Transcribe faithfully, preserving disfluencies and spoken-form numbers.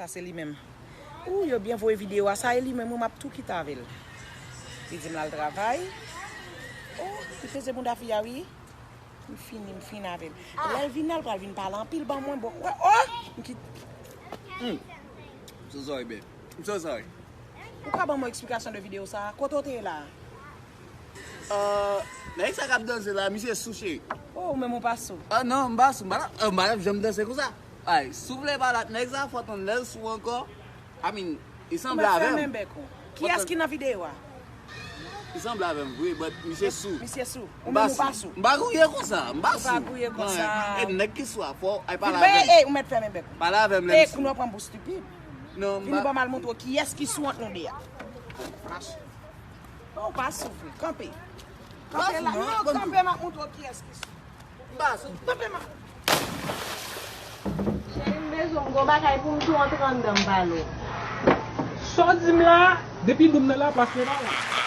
Se li menm. Ou, yo byen voye videyo a, sa e li menm, wi, m ap tou kite avè l. Li di m l al travay. Oh, li peze bounda fi a, wi. M fini, m fin avè l. Lè l vin la, l pral vin pale anpil ban mwen, bon. Wè, oh! M kit. Hmm. I'm so sorry, babe. I'm so sorry. Ou ka ban mwen eksplikasyon de videyo sa a? Kote w te ye la? Uh, nèg sa k ap danse la, misye sou, cheri. Oh, ou menm ou pa sou. Ah non, m pa sou. M pa t ap, euh, m pa t ap janm danse konsa. Ay, si w vle pale ak nèg sa, fò w tann lè l sou ankò. I mean, li sanble avè m. Ou mèt fèmen bèk ou. Kiyès ki nan videyo a? Li sanble avè m vre, but misye sou. Misye sou. Ou menm ou pa sou. M pa gouye konsa, m pa sou. Ou pa gouye konsa. E nèg ki sou a, fò w al pale Vin avè bay, m. Ey, ou mèt fèmen bèk ou. Pale avè m lè Ey, m kounye sou. W pran m pou stupid. Non, m Vini pa. Ban m al montre w kiyès ki sou ant nou de a. Non, ou pa sou vre. Kanpe. Kanpe la. Non, Non, ban m kanpe, m ap montre w kiyès ki sou. M pa sou. Kanpe, m ap. Cheri, m bezwen m gon bagay pou m tou antre anndan m pale w. Sa w di m la, depi dou m nan laplas, men pa wè.